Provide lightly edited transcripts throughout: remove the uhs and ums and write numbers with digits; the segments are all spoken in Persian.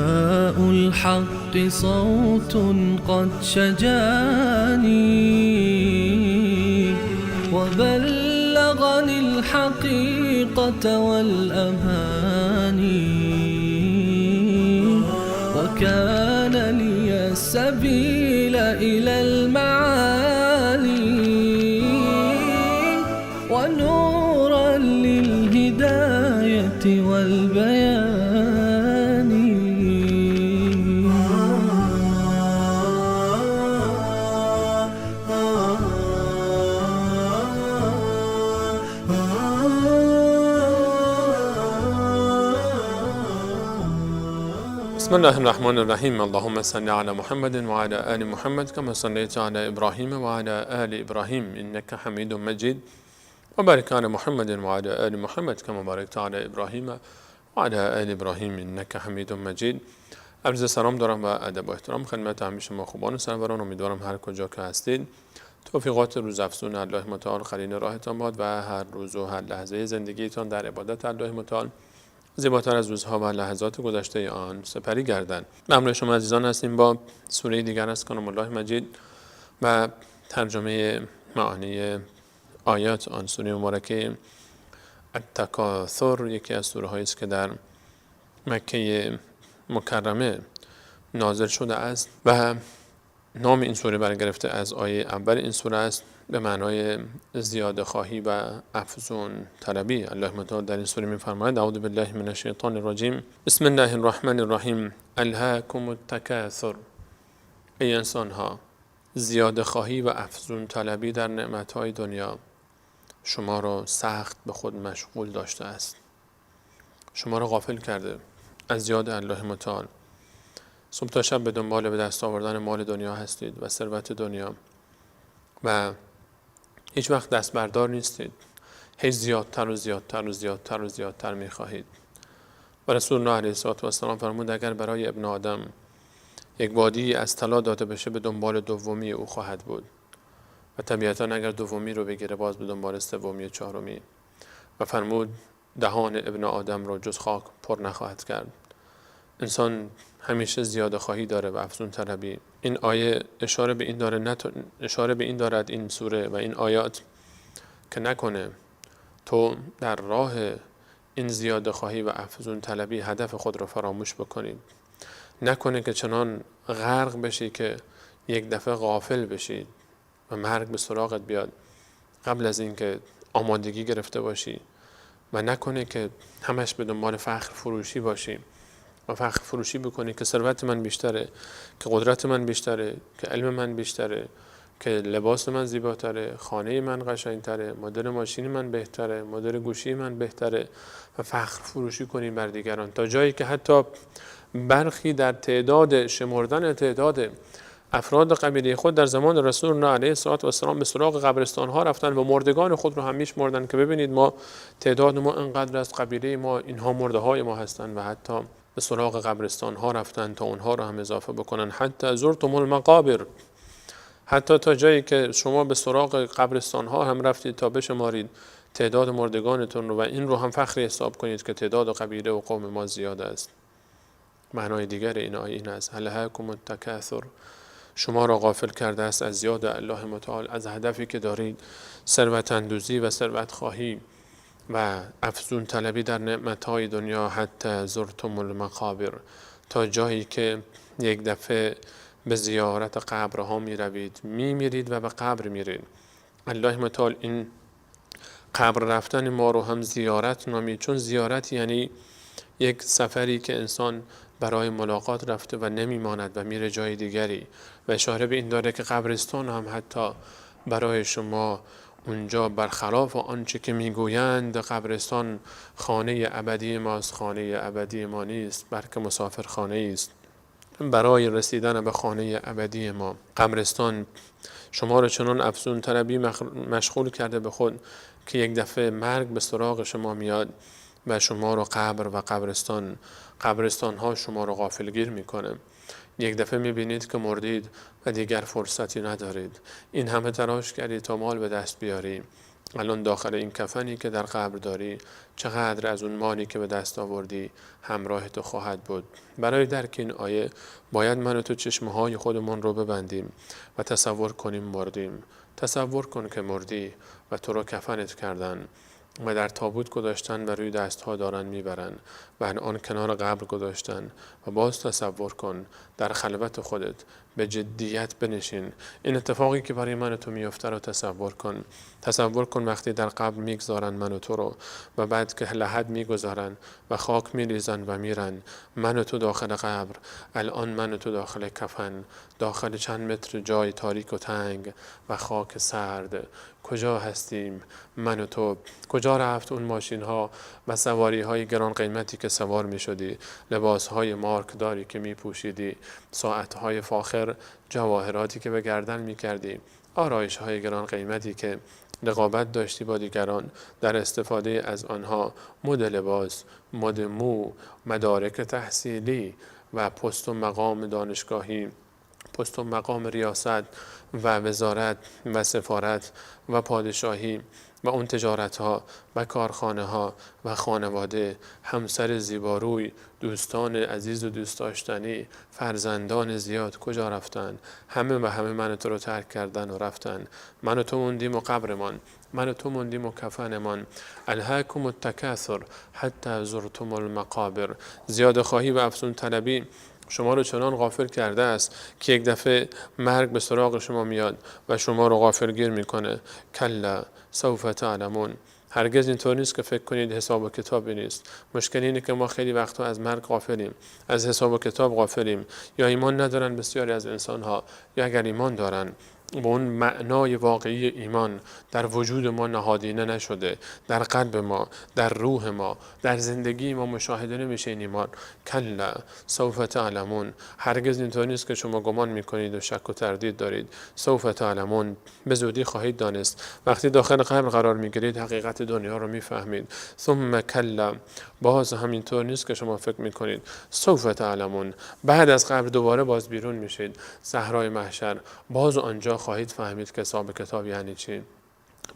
ضياء الحق صوت قد شجاني وبلغني الحقيقة والأماني وكان لي السبيل إلى المعالي ونورا للهداية والبيان. بسم الله الرحمن الرحیم. اللهم صل علی محمد و علی آل محمد کما صلیت علی ابراهیم و علی آل ابراهیم انک حمید مجید و بارک علی محمد و علی آل محمد کما بارکت علی ابراهیم و علی آل ابراهیم انک حمید مجید. عرض سلام دارم و ادب و احترام خدمت همه شما خوبان و سروران. امیدوارم هر کجا که هستید توفیقات روز افزون الله متعال قرین راهتان باد و هر روز و هر لحظه زندگیتان در عبادت الله متعال زیباتر از روزها و لحظات گذشته آن سپری گردند. ممنون شما عزیزان هستیم با سوره دیگر از کلام الله مجید و ترجمه معانی آیات آن. سوره مبارکه التکاثر یکی از سوره هایی است که در مکه مکرمه نازل شده است و نام این سوره برگرفته از آیه اول این سوره است به معنای زیاده خواهی و افزون طلبی. الله متعال در این سوره می‌فرماید: اعوذ بالله من الشیطان الرجیم، بسم الله الرحمن الرحیم، الهاکم التکاثر. ای انسان ها، زیاده خواهی و افزون طلبی در نعمت‌های دنیا شما را سخت به خود مشغول داشته است، شما را غافل کرده از یاد الله متعال. صبح تا شب به دنبال به دست آوردن مال دنیا هستید و ثروت دنیا و هیچ وقت دست بردار نیستید، هی زیادتر و زیادتر و زیادتر و زیادتر میخواهید. و رسول الله علیه الصلاة والسلام فرمود اگر برای ابن آدم یک وادی از طلا داده بشه به دنبال دومی او خواهد بود و طبیعتا اگر دومی رو بگیره باز به دنبال سومی و چهارمی. و فرمود دهان ابن آدم رو جز خاک پر نخواهد کرد. انسان همیشه زیاده خواهی داره و افزون طلبی. این آیه اشاره به این داره، اشاره به این دارد این سوره و این آیات که نکنه تو در راه این زیاده خواهی و افزون طلبی هدف خود رو فراموش بکنی، نکنه که چنان غرق بشی که یک دفعه غافل بشی و مرگ به سراغت بیاد قبل از اینکه آمادگی گرفته باشی، و نکنه که همش به دنبال فخر فروشی باشی و فخر فروشی بکنی که ثروت من بیشتره، که قدرت من بیشتره، که علم من بیشتره، که لباس من زیباتره، خانه من قشنگتره، مدل ماشین من بهتره، مدل گوشی من بهتره، و فخر فروشی کنیم بر دیگران تا جایی که حتی برخی در تعداد شمردن تعداد افراد قبیله خود در زمان رسول الله علیه الصلاة والسلام به سراغ قبرستان ها رفتن و مردگان خود رو هم میشمردن که ببینید ما تعداد ما انقدر از قبیله ما، اینها مرده های ما هستند، و حتی به سراغ قبرستان ها رفتن تا اونها رو هم اضافه بکنن. حتی زرتم المقابر، حتی تا جایی که شما به سراغ قبرستان ها هم رفتید تا بشمارید تعداد مردگانتون رو و این رو هم فخری حساب کنید که تعداد قبیله و قوم ما زیاد است. معنای دیگر این آیه این است: الهاکم التکاثر، شما را غافل کرده است از یاد الله متعال، از هدفی که دارید، ثروت اندوزی و ثروت خواهی و افزون طلبی در نعمت‌های دنیا. حتی زرتم المقابر، تا جایی که یک دفعه به زیارت قبرها می روید، می میرید و به قبر میرید. الله متعال این قبر رفتن ما رو هم زیارت نامید، چون زیارت یعنی یک سفری که انسان برای ملاقات رفته و نمیماند و میره جای دیگری، و اشاره به این داره که قبرستان هم حتی برای شما اونجا برخلاف آنچه که میگویند قبرستان خانه ابدی ماست، خانه ابدی ما نیست، بلکه مسافرخانه است برای رسیدن به خانه ابدی ما. قبرستان شما رو چنان افزون طلبی مشغول کرده به خود که یک دفعه مرگ به سراغ شما میاد و شما رو قبر و قبرستان ها شما رو غافلگیر میکنه. یک دفعه میبینید که مردید و دیگر فرصتی ندارید. این همه تلاش کردید تا مال به دست بیاری، الان داخل این کفنی که در قبر داری چقدر از اون مالی که به دست آوردی همراه تو خواهد بود؟ برای درک این آیه باید من و تو چشمهای خودمون رو ببندیم و تصور کنیم مردیم. تصور کن که مردی و تو رو کفنت کردن و در تابوت گذاشتن و روی دستها دارن میبرن و الان کنار قبر گذاشتن و باز تصور کن در خلوت خودت به جدیت بنشین. این اتفاقی که برای من و تو میفته رو تصور کن. تصور کن وقتی در قبر میگذارن من و تو رو و بعد که لحد میگذارن و خاک میریزن و میرن، من و تو داخل قبر، الان من و تو داخل کفن، داخل چند متر جای تاریک و تنگ و خاک سرد. کجا هستیم من و تو؟ کجا رفت اون ماشین ها و سواری های گران قیمتی که سوار می شدی، لباس های مارک داری که می پوشیدی، ساعت های فاخر، جواهراتی که به گردن می کردی، آرایش های گران قیمتی که رقابت داشتی با دیگران در استفاده از آنها، مد لباس، مد مو، مدارک تحصیلی و پست و مقام دانشگاهی، پست و مقام ریاست و وزارت و سفارت و پادشاهی و اون تجارت ها و کارخانه ها و خانواده، همسر زیباروی، دوستان عزیز و دوست داشتنی، فرزندان زیاد کجا رفتن؟ همه و همه من و تو رو ترک کردن و رفتن. من و تو موندیم و قبرمان، من و تو موندیم و کفنمان. الهاکم التکاثر حتی زرتم المقابر. زیاده خواهی و افزون طلبی شما رو چنان غافل کرده است که یک دفعه مرگ به سراغ شما میاد و شما رو غافلگیر میکنه. کلا سوف تعلمون. هرگز اینطور نیست که فکر کنید حساب و کتابی نیست. مشکل اینه که ما خیلی وقتا از مرگ غافلیم، از حساب و کتاب غافلیم، یا ایمان ندارن بسیاری از انسانها، یا اگر ایمان دارن با اون معنای واقعی ایمان در وجود ما نهادینه نشده، در قلب ما، در روح ما، در زندگی ما مشاهده نمیشه این ایمان. کلا سوف تعلمون. هرگز اینطور نیست که شما گمان میکنید و شک و تردید دارید. سوف تعلمون، به زودی خواهید دانست. وقتی داخل قبر قرار میگیرید حقیقت دنیا رو میفهمید. ثم کلا، باز همینطور نیست که شما فکر میکنید. سوف تعلمون، بعد از قبر دوباره باز بیرون میشید، صحرای محشر، باز آنجا خواهید فهمید که حساب کتاب یعنی چی.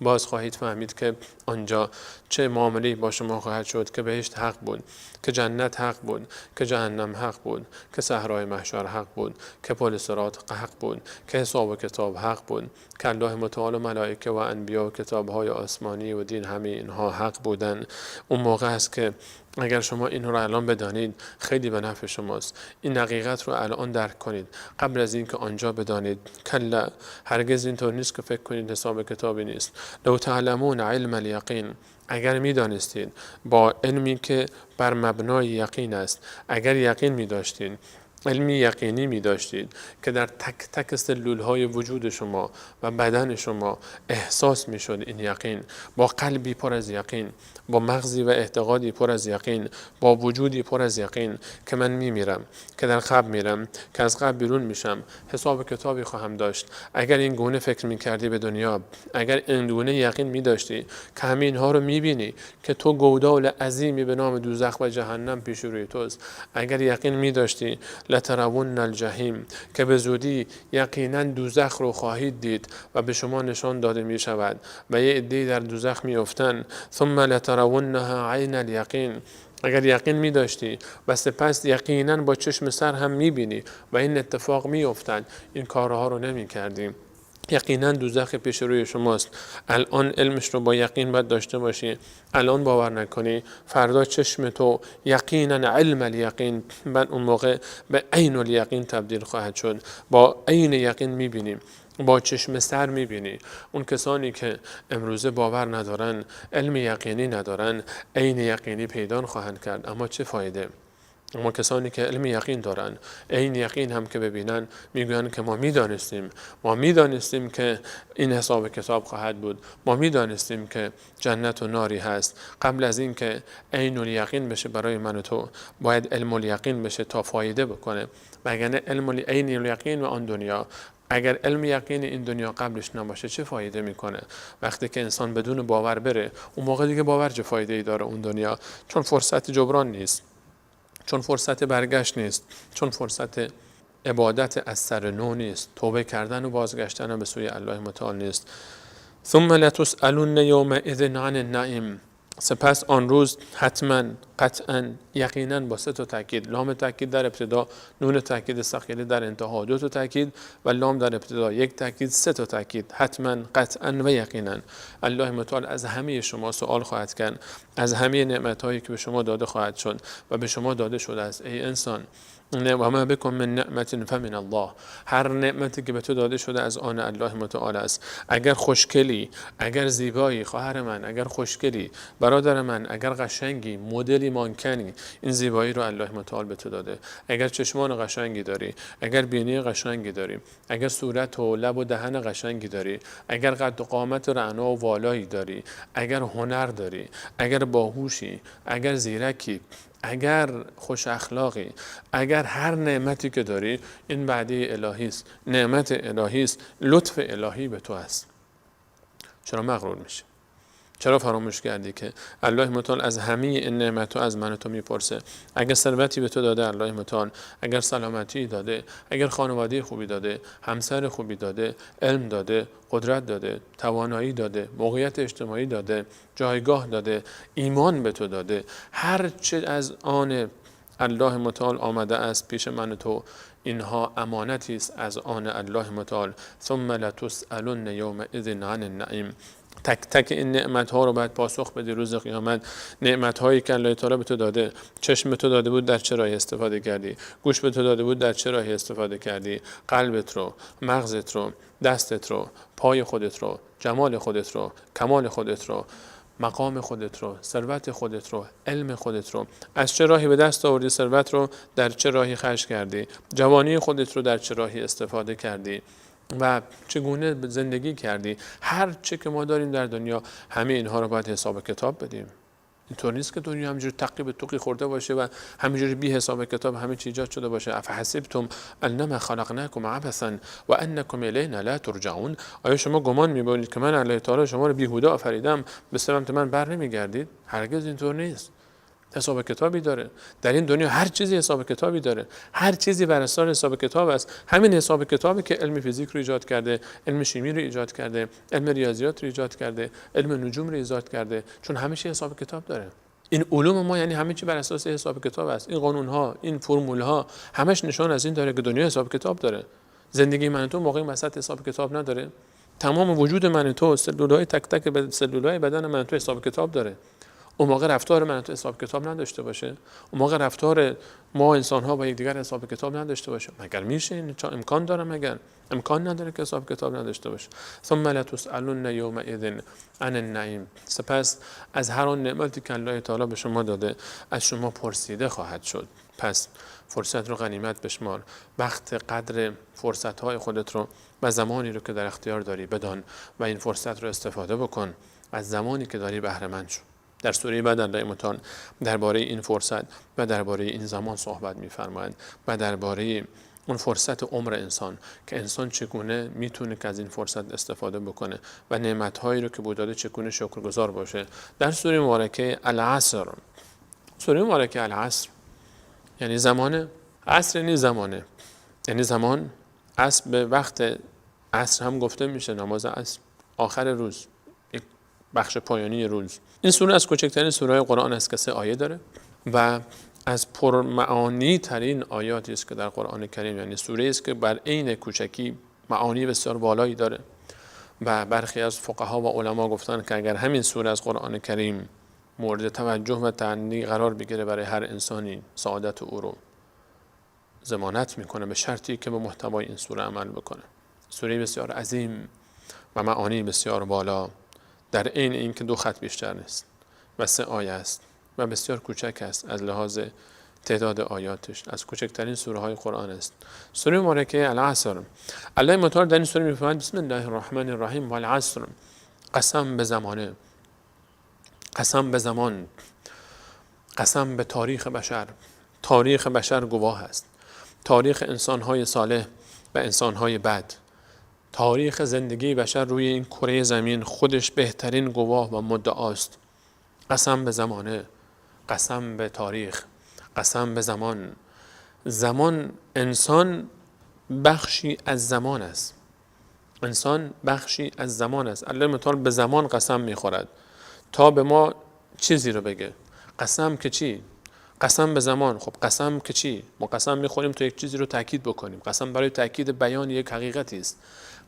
باز خواهید فهمید که آنجا چه معامله‌ای با شما خواهد شد، که بهشت حق بود، که جنت حق بود، که جهنم حق بود، که صحرای محشر حق بود، که پل صراط حق بود، که حساب و کتاب حق بود، که الله متعال و ملائکه و انبیا و کتاب‌های آسمانی و دین، همه اینها حق بودن. اون موقع است که اگر شما این رو الان بدانید خیلی به نفع شماست. این حقیقت رو الان درک کنید قبل از اینکه آنجا بدانید. کلا، هرگز اینطور نیست که فکر کنید حساب کتابی نیست. لو تعلمون علم الیقین، اگر میدانستید با علمی که بر مبنای یقین است، اگر یقین میداشتید، علمی یقینی می داشتید که در تک تک سلولهای وجود شما و بدن شما احساس می شد این یقین، با قلبی پر از یقین، با مغزی و اعتقادی پر از یقین، با وجودی پر از یقین که من می میرم، که در قبر میرم، که از قبر بیرون میشم، حساب کتابی خواهم داشت. اگر این گونه فکر می کردی به دنیا، اگر این گونه یقین می داشتی که همه اینها رو می بینی که تو گودال عظیمی به نام دوزخ و جهنم پیش روی توست، اگر یقین می داشتی لترون الجحیم، که به زودی یقینا دوزخ رو خواهید دید و به شما نشان داده می شود و یه عده‌ای در دوزخ می افتند. ثم لترونها عین الیقین، اگر یقین می داشتی و سپس یقینا با چشم سر هم می بینی و این اتفاق می افتد، این کارها رو نمی کردیم. یقینا دوزخ پیش روی شماست. الان علمش رو با یقین باید داشته باشی. الان باور نکنی، فردا چشم تو یقینا علم الیقین، بعد اون موقع به عین الیقین تبدیل خواهد شد. با عین یقین میبینیم، با چشم سر میبینی. اون کسانی که امروزه باور ندارن، علم یقینی ندارن، عین یقینی پیدا خواهند کرد، اما چه فایده؟ اما کسانی که علم یقین دارن، عین یقین هم که ببینن، میگوین که ما میدانستیم، ما میدانستیم که این حساب کتاب خواهد بود، ما میدانستیم که جنت و ناری هست. قبل از این که عین الیقین بشه برای من و تو، باید علم الیقین بشه تا فایده بکنه. وگرنه علم عین الیقین و آن دنیا، اگر علم یقین این دنیا قبلش نباشه چه فایده میکنه؟ وقتی که انسان بدون باور بره، اون موقع دیگه باور چه فایده ای داره اون دنیا؟ چون فرصت جبران نیست، چون فرصت برگشت نیست، چون فرصت عبادت از سر نو نیست، توبه کردن و بازگشتن به سوی الله متعال نیست. ثم لتسألن یومئذ عن النعیم. سپس آن روز حتما، قطعا، یقینا، با سه تا تاکید، لام تاکید در ابتدا، نون تاکید ثقیله در انتها، دو تا تاکید و لام در ابتدا، یک تاکید، سه تا تاکید، حتما، قطعا و یقینا الله متعال از همه شما سوال خواهد کرد، از همه نعمت‌هایی که به شما داده خواهد شد و به شما داده شده است. ای انسان، و ما بکم من نعمت فمن الله، هر نعمتی که به تو داده شده از آن الله متعال است. اگر خوشگلی، اگر زیبایی، خواهر من، اگر خوشگلی، برادر من، اگر قشنگی، مدلی، مانکنی، این زیبایی رو الله متعال به تو داده. اگر چشمان قشنگی داری، اگر بینی قشنگی داری، اگر صورت و لب و دهن قشنگی داری، اگر قد و قامت رعنا و والایی داری، اگر هنر داری، اگر باهوشی، اگر زیرکی، اگر خوش اخلاقی، اگر هر نعمتی که داری، این وعده الهی است، نعمت الهی است، لطف الهی به تو است. چرا مغرور میشی؟ چرا فراموش کردی که الله متعال از همه این نعمت‌ها از من و تو میپرسه؟ اگر ثروتی به تو داده الله متعال، اگر سلامتی داده، اگر خانواده خوبی داده، همسر خوبی داده، علم داده، قدرت داده، توانایی داده، موقعیت اجتماعی داده، جایگاه داده، ایمان به تو داده، هر چه از آن الله متعال آمده است پیش من و تو، اینها امانتی است از آن الله متعال. ثم لتسألن یومئذ عن النعیم. تک تک این نعمت ها رو باید پاسخ بدی روز قیامت. نعمت هایی که الله تعالی به تو داده، چشم به تو داده بود در چه راهی استفاده کردی، گوش به تو داده بود در چه راهی استفاده کردی، قلبت رو، مغزت رو، دستت رو، پای خودت رو، جمال خودت رو، کمال خودت رو، مقام خودت رو، ثروت خودت رو، علم خودت رو، از چه راهی به دست آوردی ثروت رو، در چه راهی خرج کردی، جوانی خودت رو در چه راهی استفاده کردی و چگونه زندگی کردی. هر چه که ما داریم در دنیا، همه اینها رو باید حساب کتاب بدیم. اینطور نیست که دنیا همینجوری تقی به توقی خورده باشه و همینجوری بی حساب کتاب همه چی ایجاد شده باشه. افحسبتم انما خلقناکم عبثا و انکم الینا لا ترجعون. آیا شما گمان میبرید که من الله تعالی شما رو بیهوده آفریدم، به سمت من بر نمیگردید؟ هرگز اینطور نیست. حساب کتابی داره. در این دنیا هر چیزی حساب کتابی داره، هر چیزی بر اساس حساب کتاب است. همین حساب کتابی که علم فیزیک رو ایجاد کرده، علم شیمی رو ایجاد کرده، علم ریاضیات رو ایجاد کرده، علم نجوم رو ایجاد کرده، چون همه چی حساب کتاب داره. این علوم ما یعنی همه چی بر اساس حساب کتاب است. این قانون ها، این فرمول ها، همش نشان از این داره که دنیا حساب کتاب داره. زندگی من تو موقعی وسط حساب کتاب نداره. تمام وجود من تو، سلول‌های تک تک سلول‌های بدن من تو حساب کتاب داره. اون موقع رفتار من تو حساب کتاب نداشته باشه، اون موقع رفتار ما انسان ها با یکدیگر حساب کتاب نداشته باشه، مگر میشه؟ این امکان داره؟ مگر امکان نداره که حساب کتاب نداشته باشه. ثم لتسألن یومئذ عن النعیم. سپس از هر آن نعمتی که الله تعالی به شما داده از شما پرسیده خواهد شد. پس فرصت رو غنیمت بشمار، وقت قدر فرصت های خودت رو و زمانی رو که در اختیار داری بدان و این فرصت رو استفاده بکن، از زمانی که داری بهره مند شو. در سوره بعد الله متعال درباره این فرصت و درباره این زمان صحبت می‌فرمایند و درباره اون فرصت عمر انسان که انسان چگونه میتونه که از این فرصت استفاده بکنه و نعمت‌هایی رو که بود داده چگونه شکرگزار باشه. در سوره مبارکه العصر، سوره مبارکه العصر یعنی زمانه، عصر یعنی زمانه، یعنی زمان. عصر به وقت عصر هم گفته میشه، نماز عصر، آخر روز، یک بخش پایانی روز. این سوره از کوچکترین سوره قرآن است که 3 آیه داره و از پرمعانی ترین آیاتی است که در قرآن کریم، یعنی سوره است که بر عین کوچکی معانی بسیار بالایی داره و برخی از فقها و علما گفتن که اگر همین سوره از قرآن کریم مورد توجه و تعنی قرار بگیره برای هر انسانی، سعادت او رو ضمانت میکنه، به شرطی که به محتوای این سوره عمل بکنه. سوره بسیار عظیم و معانی بسیار بالا، در عین اینکه 2 خط بیشتر نیست و 3 آیه است و بسیار کوچک است از لحاظ تعداد آیاتش، از کوچکترین سوره های قرآن است. سوره مبارکه العصر. الله متعال در این سوره می‌فرماید بسم الله الرحمن الرحیم والعصر، قسم به زمانه، قسم به زمان، قسم به تاریخ بشر. تاریخ بشر گواه است، تاریخ انسان‌های صالح و انسان‌های بد، تاریخ زندگی بشر روی این کره زمین خودش بهترین گواه و مدعاست. قسم به زمانه، قسم به تاریخ، قسم به زمان. زمان، انسان بخشی از زمان است. انسان بخشی از زمان است. الله متعال به زمان قسم میخورد تا به ما چیزی رو بگه. قسم که چی؟ قسم به زمان. خب قسم که چی؟ ما قسم میخوریم تا یک چیزی رو تاکید بکنیم. قسم برای تاکید بیان یک حقیقتی است.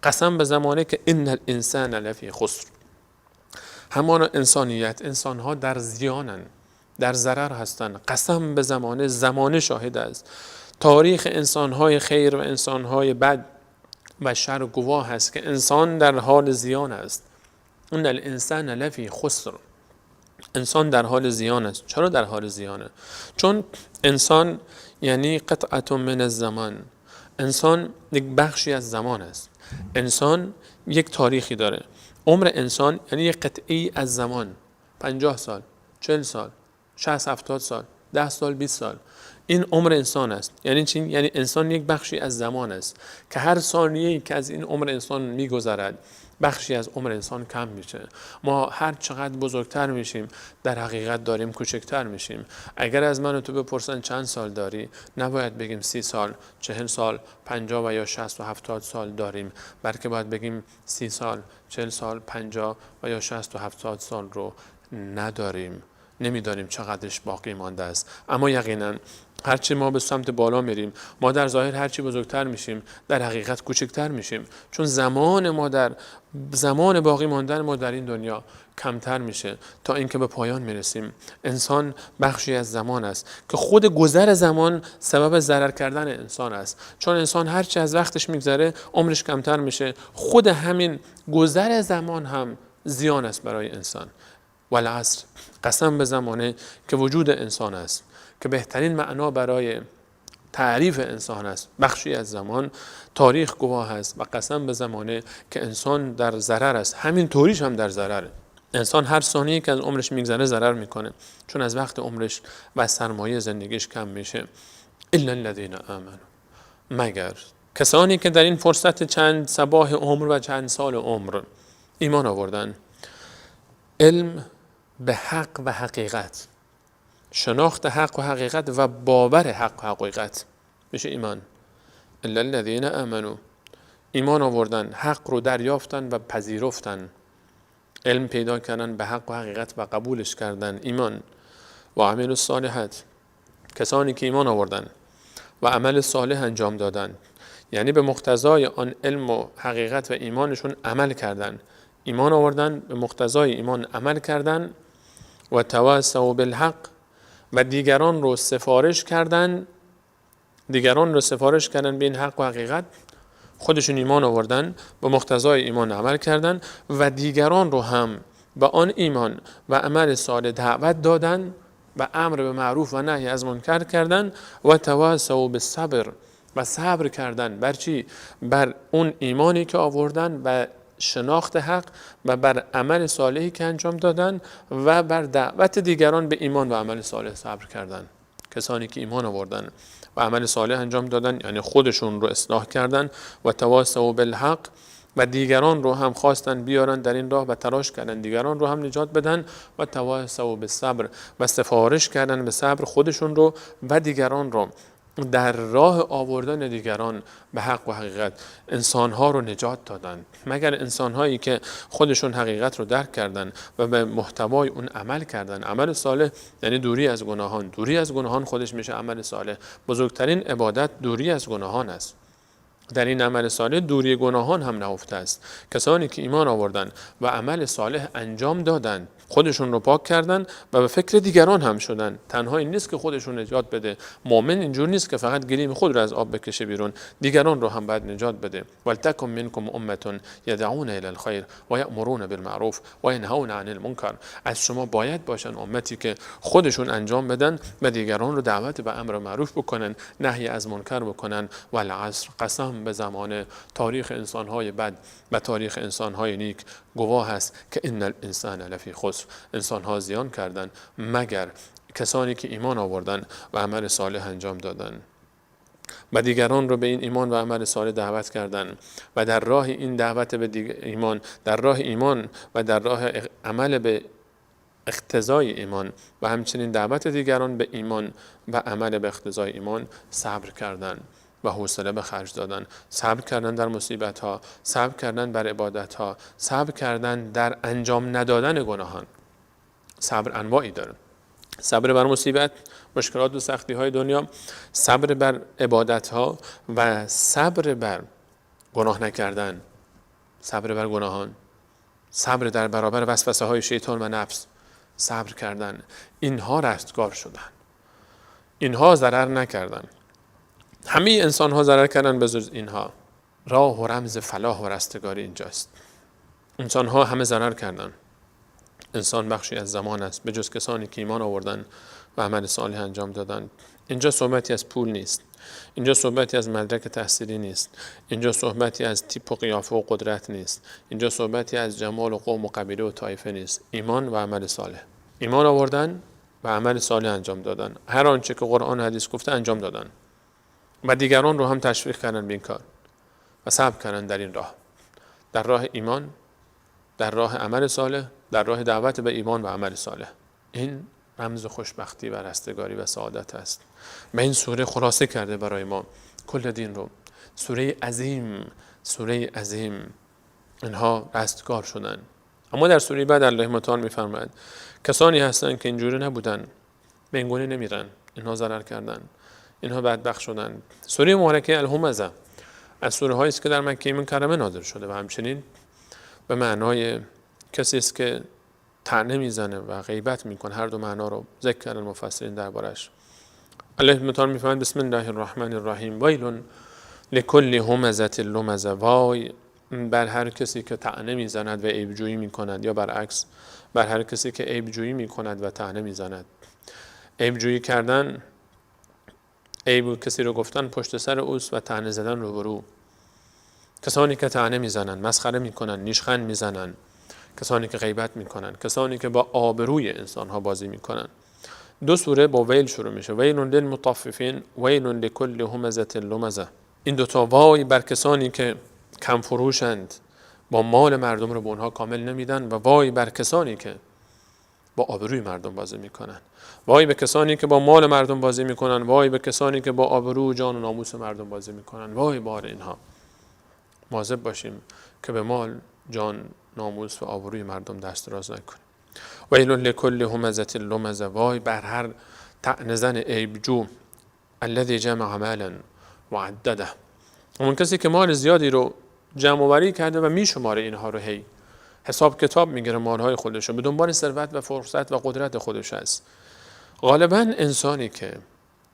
قسم به زمانه که ان الانسان لفی خسر، همان انسانیت، انسانها در زیانن، در ضرر هستند. قسم به زمانه، زمانه شاهد است. تاریخ انسانهای خیر و انسانهای بد و شر گواه است که انسان در حال زیان است. ان الانسان لفی خسر، انسان در حال زیان است. چرا در حال زیانه؟ چون انسان یعنی قطعه من الزمان، انسان یک بخشی از زمان است. انسان یک تاریخی داره. عمر انسان یعنی یک قطعی از زمان، 50 سال، 40 سال، 60 70 سال، 10 سال، 20 سال، این عمر انسان است. یعنی چی؟ یعنی انسان یک بخشی از زمان است که هر ثانیه‌ای که از این عمر انسان می‌گذرد بخشی از عمر انسان کم میشه. ما هر چقدر بزرگتر میشیم در حقیقت داریم کوچکتر میشیم. اگر از من و تو بپرسن چند سال داری، نباید بگیم 30 سال، 40 سال، 50 و یا 60 و 70 سال داریم، بلکه باید بگیم 30 سال، 40 سال، 50 و یا 60 و 70 سال رو نداریم. نمیدانیم چقدرش باقی مانده است. اما یقینا هرچی ما به سمت بالا میریم، ما در ظاهر هرچی بزرگتر میشیم در حقیقت کوچکتر میشیم، چون زمان ما در زمان باقی ماندن ما در این دنیا کمتر میشه تا اینکه به پایان میرسیم. انسان بخشی از زمان است که خود گذر زمان سبب ضرر کردن انسان است، چون انسان هرچی از وقتش میگذره عمرش کمتر میشه. خود همین گذر زمان هم زیان است برای انسان. والعصر، قسم به زمانه که وجود انسان است، که بهترین معنا برای تعریف انسان است، بخشی از زمان. تاریخ گواه است و قسم به زمانه که انسان در ضرر است. همین طوریش هم در ضرره. انسان هر ثانیه که از عمرش میگذره ضرر میکنه، چون از وقت عمرش و سرمایه زندگیش کم میشه. الا الذین آمنوا، مگر کسانی که در این فرصت چند صباح عمر و چند سال عمر ایمان آوردن. علم به حق و حقیقت، شناخت حق و حقیقت و باور حق و حقیقت میشه ایمان. الا الذین آمنوا، ایمان آوردن، حق رو دریافتن و پذیرفتن، علم پیدا کردن به حق و حقیقت و قبولش کردن، ایمان. و عملوا الصالحات، کسانی که ایمان آوردن و عمل صالح انجام دادن، یعنی به مقتضای آن علم و حقیقت و ایمانشون عمل کردن. ایمان آوردن، به مقتضای ایمان عمل کردن. و تواصوا بالحق، و دیگران رو سفارش کردن، دیگران رو سفارش کردن به این حق و حقیقت. خودشون ایمان آوردن، به مقتضای ایمان عمل کردن و دیگران رو هم به آن ایمان و عمل صالح دعوت دادن و امر به معروف و نهی از منکر کردن. و تواصوا بالصبر، و صبر کردن بر چی؟ بر اون ایمانی که آوردن و شناخت حق و بر عمل صالحی که انجام دادن و بر دعوت دیگران به ایمان و عمل صالح صبر کردن. کسانی که ایمان آوردن و عمل صالح انجام دادن، یعنی خودشون رو اصلاح کردن. و تواصوا بالحق، و دیگران رو هم خواستن بیارن در این راه و تلاش کردن دیگران رو هم نجات بدن. و تواصوا بالصبر، و سفارش کردن به صبر خودشون رو و دیگران رو در راه آوردن دیگران به حق و حقیقت. انسانها رو نجات دادن، مگر انسانهایی که خودشون حقیقت رو درک کردن و به محتوای اون عمل کردن. عمل صالح یعنی دوری از گناهان. دوری از گناهان خودش میشه عمل صالح. بزرگترین عبادت دوری از گناهان است. در این عمل صالح دوری گناهان هم نهفته است. کسانی که ایمان آوردن و عمل صالح انجام دادن، خودشون رو پاک کردن و به فکر دیگران هم شدن. تنها این نیست که خودشون نجات بده. مؤمن اینجور نیست که فقط گلیم خود رو از آب بکشه بیرون، دیگران رو هم باید نجات بده. ولتکن منکم امه یدعون الی الخیر و یأمرون بالمعروف و ینهون عن المنکر. از شما باید باشن امتی که خودشون انجام بدن و دیگران رو دعوت به امر معروف بکنن، نهی از منکر بکنن. والعصر، قسم به زمان. تاریخ انسان‌های بد و تاریخ انسان‌های نیک گواه است که ان الانسان لفی خسر، انسان‌ها زیان کردن مگر کسانی که ایمان آوردن و عمل صالح انجام دادن و دیگران رو به این ایمان و عمل صالح دعوت کردن و در راه این دعوت به ایمان، در راه ایمان و در راه عمل به اقتضای ایمان و همچنین دعوت دیگران به ایمان و عمل به اقتضای ایمان صبر کردن. و حوصله به خرج دادن، صبر کردن در مصیبت ها، صبر کردن بر عبادت ها، صبر کردن در انجام ندادن گناهان. صبر انواعی داره: صبر بر مصیبت، مشکلات و سختی های دنیا، صبر بر عبادت ها و صبر بر گناه نکردن، صبر بر گناهان، صبر در برابر وسوسه های شیطان و نفس، صبر کردن. اینها رستگار شدن، اینها ضرر نکردن. همه انسان ها ضرر کردن به جز اینها. راه و رمز فلاح و رستگاری اینجاست. انسان ها همه ضرر کردن. انسان بخشی از زمان است به جز کسانی که ایمان آوردن و عمل صالح انجام دادن. اینجا صحبتی از پول نیست، اینجا صحبتی از مدرک تحصیلی نیست، اینجا صحبتی از تیپ و قیافه و قدرت نیست، اینجا صحبتی از جمال و قوم و قبیله و طایفه نیست. ایمان و عمل صالح، ایمان آوردن و عمل صالح انجام دادن، هر آنچه که قرآن و حدیث گفته انجام دادن و دیگران رو هم تشویق کردن به این کار و صبر کردن در این راه، در راه ایمان، در راه عمل صالح، در راه دعوت به ایمان و عمل صالح. این رمز خوشبختی و رستگاری و سعادت است. و این سوره خلاصه کرده برای ما کل دین رو. سوره عظیم، سوره عظیم. اینها رستگار شدن. اما در سوره بعد الله متعال می‌فرماید کسانی هستند که اینجوری نبودن، به این گونه نمیرن، اینها ضرر کردن، اینها بدبخت شدن. سوره مبارکه الهمزه از سوره هایی است که در مکه مکرمه نازل شده و همچنین به معنای کسی است که طعنه میزنه و غیبت میکنه، هر دو معنا رو ذکر کردن مفسرین دربارش. الله متعال میفرماید بسم الله الرحمن الرحیم ویل لکل همزه لمزه، وای بر هر کسی که طعنه میزند و عیبجویی میکند، یا برعکس بر هر کسی که عیبجویی میکند و طعنه میزند. عیبجویی کردن، عیب کسی رو گفتن پشت سر اوست و طعنه زدن روبرو. کسانی که طعنه میزنن، مسخره میکنن، نیشخند میزنن، کسانی که غیبت میکنن، کسانی که با آبروی انسانها بازی میکنن. دو سوره با ویل شروع میشه: ویل للمطففین، ویل لکل همزه لمزه. این دوتا وای بر کسانی که کم فروشند، با مال مردم رو به اونها کامل نمیدن، و وای بر کسانی که با آبروی مردم بازی میکنن. وای به کسانی که با مال مردم بازی میکنن، وای به کسانی که با آبرو و جان و ناموس مردم بازی میکنن. وای بار اینها. مواظب باشیم که به مال، جان، ناموس و آبروی مردم دست دراز نکنیم. ویل لکل همزه لمزه، وای بر هر طعنه زن عیبجو. الذی جمع مالا وعدده، اون کسی که مال زیادی رو جمع آوری کرده و میشماره اینها رو، هی حساب کتاب میگیره مالهای خودش رو، به دنبال ثروت و فرصت و قدرت خودش است. غالبا انسانی که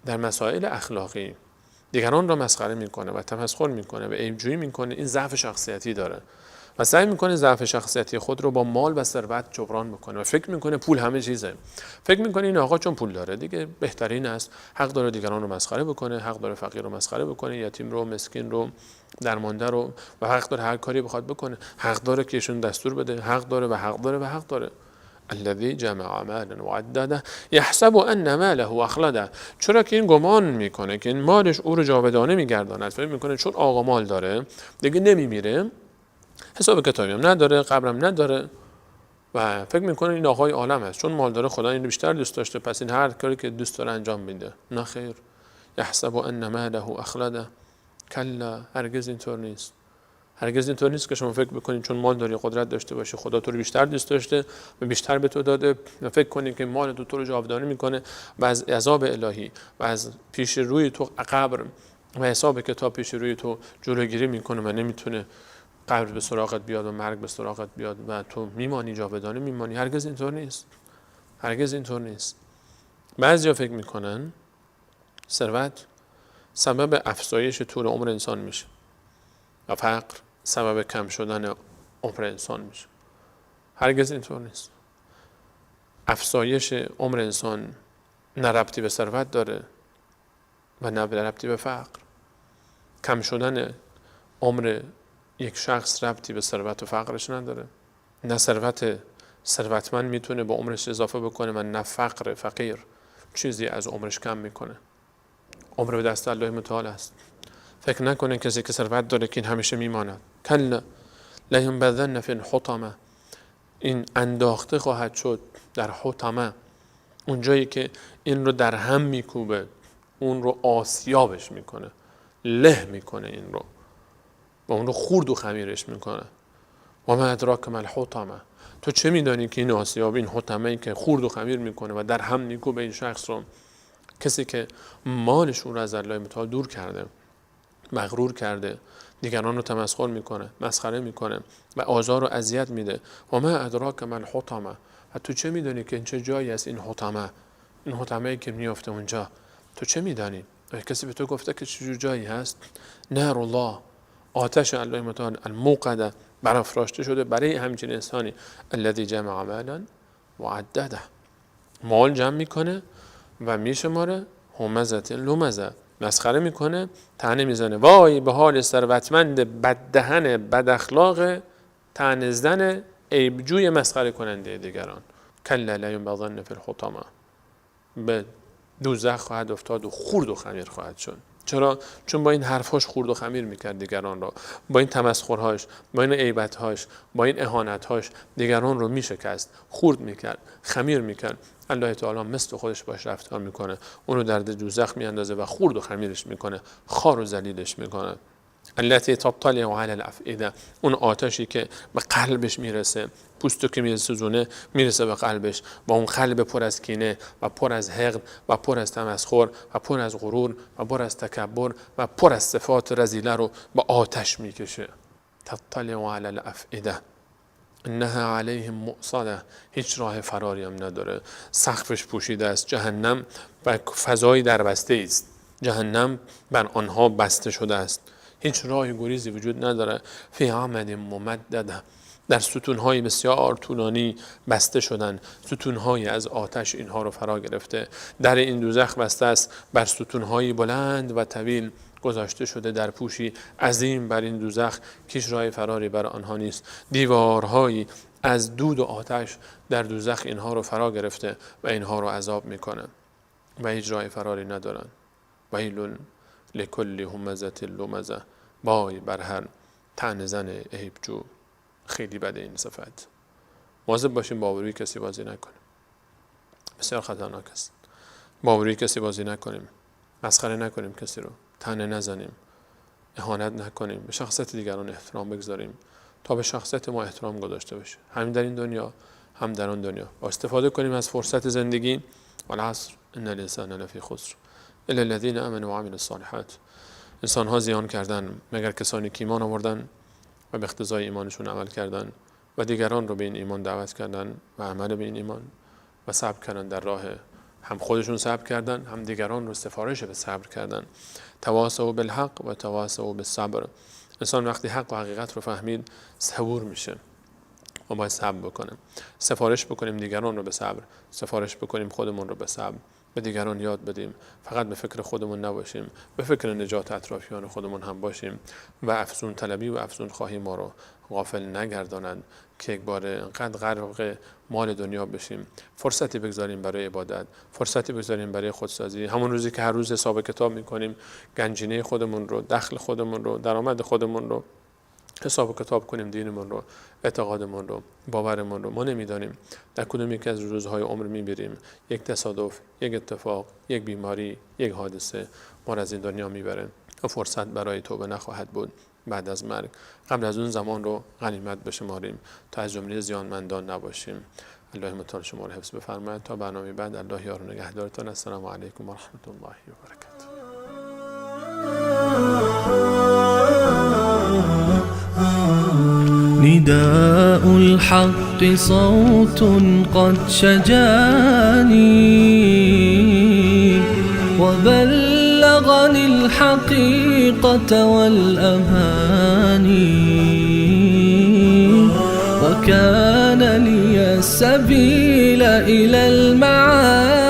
در مسائل اخلاقی دیگران را مسخره میکنه و تمسخر میکنه و عیبجویی میکنه، این ضعف شخصیتی داره و سعی میکنه ضعف شخصیتی خود رو با مال و ثروت جبران بکنه و فکر میکنه پول همه چیزه. فکر میکنه این آقا چون پول داره دیگه بهترین است، حق داره دیگران رو مسخره بکنه، حق داره فقیر رو مسخره بکنه، یتیم رو، مسکین رو، درمانده رو، و حق داره هر کاری بخواد بکنه، حق داره که ایشون دستور بده، حق داره و حق داره و حق داره. الذی جمع مالا وعدده یحسب ان ماله اخلده، چرا که این گمان میکنه که این مالش او رو جاودانه میگرداند. فکر میکنه چون آقا مال داره دیگه نمیمیره، حساب کتابی هم نداره، قبرم نداره، و فکر میکنه این آقای عالم است، چون مال داره خدا اینو بیشتر دوست داشته، پس این هر کاری که دوست داره انجام میده. نه خیر، یحسب ان ماله اخلده، کلا، هرگز اینطور نیست. هرگز اینطور نیست که شما فکر بکنید چون مال داری، قدرت داشته باشی، خدا تو رو بیشتر دوست داشته و بیشتر به تو داده، و فکر کنید که مال تو رو جاودانه میکنه و از عذاب الهی و از پیش روی تو قبر و حساب کتاب پیش روی تو جلوگیری میکنه و نمیتونه قبر به سراغت بیاد و مرگ به سراغت بیاد و تو میمانی، جاودانه میمانی. هرگز اینطور نیست. هرگز اینطور نیست. بعضیا فکر میکنن ثروت سبب افزایش طول عمر انسان میشه و فقر سبب کم شدن عمر انسان میشه. هرگز اینطور نیست. افزایش عمر انسان نه ربطی به ثروت داره و نه ربطی به فقر. کم شدن عمر یک شخص ربطی به ثروت و فقرش نداره. نه ثروت ثروتمند میتونه با عمرش اضافه بکنه و نه فقر فقیر چیزی از عمرش کم میکنه. عمر به دست الله متعال است. فکر نکنه کسی که ثروت داره که این همیشه میماند. کلا لینبذن فی الحطمه، این انداخته خواهد شد در حطمه، اونجایی که این رو در هم میکوبه، اون رو آسیابش میکنه. له میکنه این رو و اون رو خورد و خمیرش میکنه. و ما ادراک ما الحطمه، تو چه میدانی که این آسیاب، این حطمه ای که خورد و خمیر میکنه و در هم میکوبه این شخص رو، کسی که مالش اون رو از الله متعال دور کرده، مغرور کرده، دیگران رو تمسخر میکنه، مسخره میکنه و آزار و اذیت میده. و ما ادراک ما الحطمه، و تو چه میدانی که این چه جایی است این حطمه، این حطمه ای که میافته اونجا، تو چه میدانی؟ کسی به تو گفته که چه جایی هست؟ نار الله، آتش الله متعال، الموقده، برافراشته شده برای همچین انسانی. الذی جمع مالا وعدده، مال جمع میکنه و میشماره، همزه لمزه، مسخره میکنه، طعنه میزنه. وای به حال ثروتمند بددهن، بد اخلاق، طعنه زن، عیبجوی، مسخره کننده دیگران. کلا لینبذن فی الحطمه، به دوزخ خواهد افتاد و خورد و خمیر خواهد شد. چرا؟ چون با این حرفاش خورد و خمیر میکرد دیگران را، با این تمسخرهاش، با این عیبتهاش، با این اهانتهاش دیگران رو میشکست، خورد میکرد، خمیر میکرد. الله تعالی مثل خودش باش رفتار میکنه، اونو در دوزخ میاندازه و خورد و خمیرش میکنه، خار و ذلیلش میکنه. التي تطلع على الافئده، اون آتشی که به قلبش میرسه، پوستو که میسوزونه میرسه به قلبش، با اون قلب پر از کینه و پر از حقد و پر از تمسخر و پر از غرور و پر از تکبر و پر از صفات رذیله رو به آتش میکشه. تطلع علی الافئده انها علیهم مؤصده، هیچ راه فراری هم نداره، سقفش پوشیده است، جهنم و فضای دربسته است، جهنم بر آنها بسته شده است، هیچ راه گریزی وجود نداره. فی عمد ممدده، در ستونهای بسیار طولانی بسته شدن، ستونهای از آتش اینها رو فرا گرفته، در این دوزخ بسته است، بر ستونهای بلند و طویل گذاشته شده، در پوشی عظیم بر این دوزخ که هیچ راه فراری بر آنها نیست، دیوارهایی از دود و آتش در دوزخ اینها رو فرا گرفته و اینها رو عذاب میکنه و هیچ راه فراری ندارن. ویل لکل همزه لمزه، وای بر هر طعنه زن عیبجو. خیلی بده این صفت. مواظب باشیم با آبروی کسی بازی نکنیم، بسیار خطرناک است. با آبروی کسی بازی نکنیم، مسخره نکنیم کسی رو، طعنه نزنیم، اهانت نکنیم، به شخصیت دیگران احترام بگذاریم تا به شخصیت ما احترام گذاشته بشه، هم در این دنیا هم در آن دنیا. با استفاده کنیم از فرصت زندگی. والعصر ان الانسان لفی خسر الا الذین آمنوا وعملوا الصالحات. انسان ها زیان کردن مگر کسانی که ایمان آوردن و به اقتضای ایمانشون عمل کردن و دیگران رو به این ایمان دعوت کردن و عمل به این ایمان و صبر کردن در راه هم خودشون صبر کردن، هم دیگران رو سفارش به صبر کردن. تواصوا بالحق و تواصوا بالصبر. انسان وقتی حق و حقیقت رو فهمید صبور میشه و باید صبر بکنه. سفارش بکنیم دیگران رو به صبر، سفارش بکنیم خودمون رو به صبر، به دیگران یاد بدیم، فقط به فکر خودمون نباشیم، به فکر نجات اطرافیان خودمون هم باشیم و افزون طلبی و افزون خواهی ما رو غافل نگردانند که یک بار انقدر غرق مال دنیا بشیم. فرصتی بگذاریم برای عبادت، فرصتی بگذاریم برای خودسازی. همون روزی که هر روز حساب کتاب میکنیم، گنجینه خودمون رو، دخل خودمون رو، درآمد خودمون رو حساب کتاب کنیم، دینمون رو، اعتقادمون رو، باورمون رو. ما نمیدانیم در کدوم یکی از روزهای عمر میبریم. یک تصادف، یک اتفاق، یک بیماری، یک حادثه ما را از این دنیا میبره و فرصت برای توبه نخواهد بود بعد از مرگ. قبل از اون زمان رو غنیمت بشماریم تا از جمله زیانمندان نباشیم. الله متعال شما رو حفظ بفرماید. تا برنامه بعد الله یار و نگهدارتان. السلام علیکم و رحمت الله و برکاته. نداء الحق صوت قد شجاني وبلغني الحقيقة والأماني وكان لي السبيل إلى المعاني.